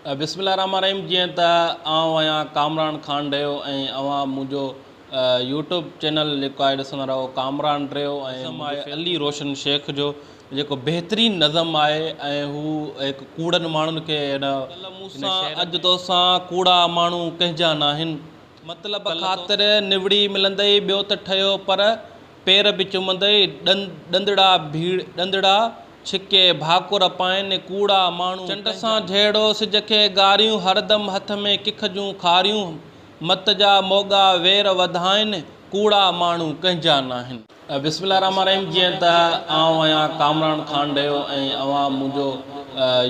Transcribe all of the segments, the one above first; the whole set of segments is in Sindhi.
بسم الله الرحمٰن الرحيم جيئن ته آئون آهيان ڪامران خان ڊيو ۽ اوهان منهنجو يوٽيوب چينل جيڪو آهي ڏسندا رهو ڪامران ڊيو ۽ نظم آهي علي روشن شيخ جو جيڪو بهترين نظم آهي ۽ هو هڪ ڪوڙن ماڻهن کي هن ڪل مون سان اڄ توسان ڪوڙا ماڻهو ڪنهن جا ناهن مطلب خاطر نوڙي ملندئي ٻيو ته ٺهيو پر پير به چمندئي ڏندڙا ڀيڙ ڏندڙا ڇڪي ڀاڪر پائن، ڪوڙا ماڻهو چنڊ سان جهيڙو، سج کي گاريون، هردم هٿ ۾ ڪک جون کاريون، مت جا موڳا وير وڌائن، ڪوڙا ماڻهو ڪنهن جا ناهن. بسم الله الرحمٰن الرحيم جيئن ته آئون آهيان ڪامران خان ڊيو ۽ اوهان منهنجو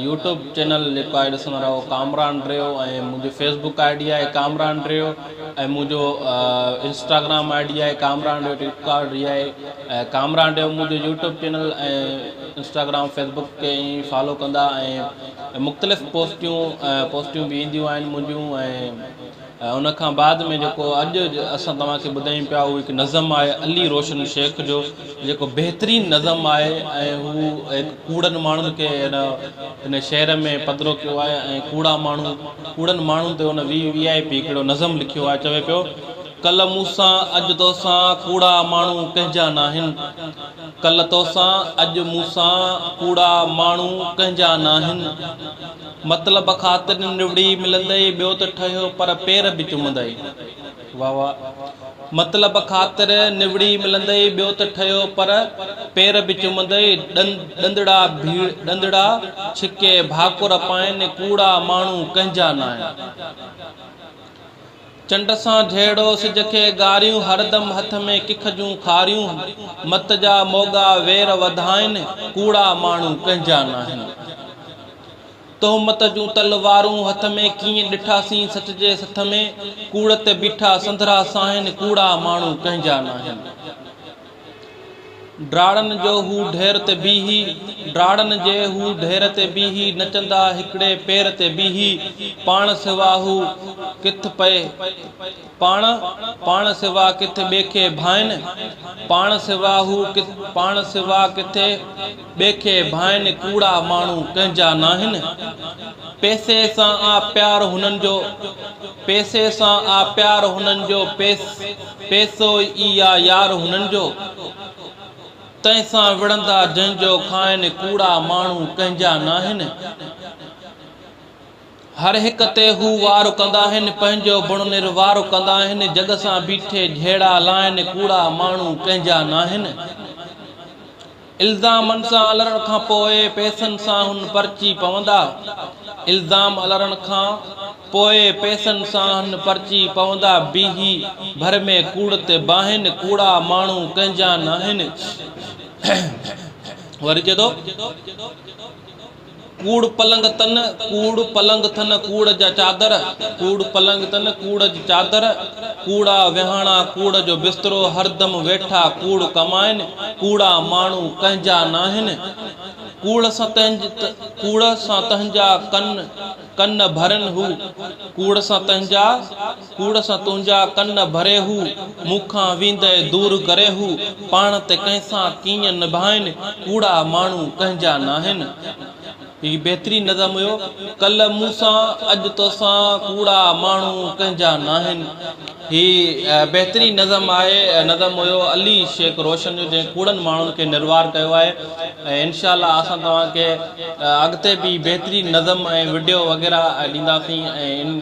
يوٽيوب چينل جيڪو آهي ڏسندا رهو ڪامران ڊيو ۽ منهنجي فيسبوڪ I D آهي ڪامران ڊيو ۽ منهنجو انسٽاگرام I D آهي ڪامران ڊيو ٽڪ ٽاڪ I D آهي ڪامران ڊيو منهنجو يوٽيوب چينل ۽ انسٽاگرام فيسبوڪ کي ائين فالو ڪندا ۽ مختلف پوسٽيون پوسٽيون به اينديون آهن منهنجون ۽ ان کان بعد ۾ جيڪو اڄ اسان توهان کي ٻڌايون پيا اهو هڪ نظم آهي علي روشن شيخ جو جيڪو بهترين نظم آهي ۽ هو هڪ ڪوڙن ماڻهن کي هن هن شعر ۾ پڌرو ڪيو آهي ۽ ڪوڙا ماڻهو ڪوڙن ماڻهن تي هن وي وي آء پي هڪڙو نظم لکيو آهي چوي پيو ڪل مون سان اڄ توسان ڪوڙا ماڻهو ڪنهن جا ناهن ڪل توسان اڄ مون سان ڪوڙا ماڻهو ڪنهن جا ناهن مطلب خاطر نوڙي ملندئي ٻيو ته ٺهيو پر پير به چمندئي واه واه مطلب خاطر نوڙي ملندئي ٻيو ته ٺهيو پر پير به چمندئي ڏندڙا ڀيڙ ڏندڙا ڇڪي ڀاڪر پائن ڪوڙا ماڻهو ڪنهن جا ناهن. چنڊ سان جهيڙو، سج کي گاريون، هردم هٿ ۾ ڪک جون کاريون، مت جا موڳا وير وڌائن، ڪوڙا ماڻهو ڪنهن جا ناهن. تهمت جون تلوارون هٿ ۾ ڪيئن ڏٺاسين سچ جي سٿ ۾، ڪوڙ تي بيٺا سنڌرا ساهن، ڪوڙا ماڻهو ڪنهن جا ناهن. ڊاڙن جو هو ڍير تي بيهي، ڊاڙن جي هو ڍير تي بيهي، نچندا هڪڙي پير تي بيهي، پاڻ سوا هو ڪٿ پئي، پاڻ، پاڻ سوا ڪٿ ٻئي کي ڀائن، پاڻ سوا هو پاڻ سوا ڪٿي ٻئي کي ڀائن، ڪوڙا ماڻهو ڪنهن جا ناهن، پئسي سان آ پيار هنن جو، پئسي سان آ پيار هنن جو، پيس. پئسو ئي آ يار هنن جو، تنهن سان وڙهندا جنهن جو کائن، ڪوڙا ماڻهو ڪنهن جا ناهن. هر هڪ تي هو وار ڪندا آهن، پنهنجو بڻ نروار ڪندا آهن، جڳ سان بيٺي جهيڙا لائن، ڪوڙا ماڻهو ڪنهن جا ناهن. الزامن سان الرڻ کان پوء پئسن سان هن پرچي پوندا. الزام الرڻ کان پوء پئسن سان هن پرچي پوندا. بيهي ڀر ۾ ڪوڙ تي باهن، ڪوڙا ماڻهو ڪنهن جا ناهن. وري چئي ٿو. ڪوڙ پلنگ تن، ڪوڙ پلنگ ٿن ڪوڙ جا چادر، ڪوڙ پلنگ تن ڪوڙ جي چادر، ڪوڙا ويهاڻا ڪوڙ جو بسترو، هردم ويٺا ڪوڙ ڪمائن، ڪوڙا ماڻهو ڪنهن جا ناهن. ڪوڙ سان ڪوڙ سان تنهنجا ڪن ڪن ڀرن هو، ڪوڙ سان تنهنجا ڪوڙ سان تنهنجا ڪن ڀري هو، مون کان ويندئي دور ڪري هو، پاڻ تي ڪنهن سان ڪيئن نڀائين، ڪوڙا ماڻهو ڪنهن جا ناهن. هي بهترين نظم هيو. ڪلهه مون سان اڄ توسان، ڪوڙا ماڻهو ڪنهن جا ناهن. هي بهترين نظم آهي. نظم هيو علي شيخ روشن جو جنهن ڪوڙن ماڻهن کي نروار ڪيو آهي ۽ انشاء الله اسان توهان کي اڳتي به بهترين نظم ۽ وڊيو وغيره ڏينداسين ۽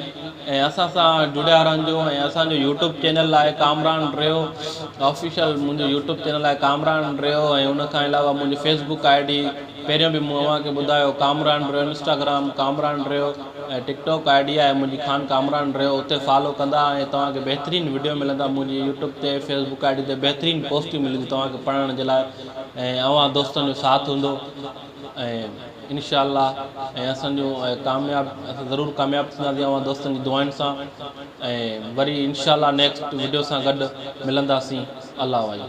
۽ اسان سان جڙيا رهنجو ۽ اسان جو يوٽيوب چينل آهي ڪامران ڊريو آفيشل منهنجو يوٽيوب چينل آهي ڪامران ڊريو ۽ ان کان علاوه منهنجي فيسبوڪ I D پهريون به مون اوهان کي ٻڌايو ڪامران ڊريو انسٽاگرام ڪامران ڊريو ۽ ٽڪ ٽاڪ I D آهي منهنجي خان ڪامران ڊريو اتي فالو ڪندا ۽ توهان کي بهترين وڊيو ملندا منهنجي يوٽيوب تي فيسبوڪ I D تي بهترين پوسٽون ملنديون توهان کي پڙهڻ جي لاء ۽ اوهان دوستن جو ساٿ هوندو ۽ انشاء الله ۽ اسان جو ڪامياب اسان ضرور ڪامياب ٿينداسين اوهان دوستن جي دعائن سان ۽ وري انشاء الله نيڪسٽ وڊيو سان گڏ ملنداسين الله وائي.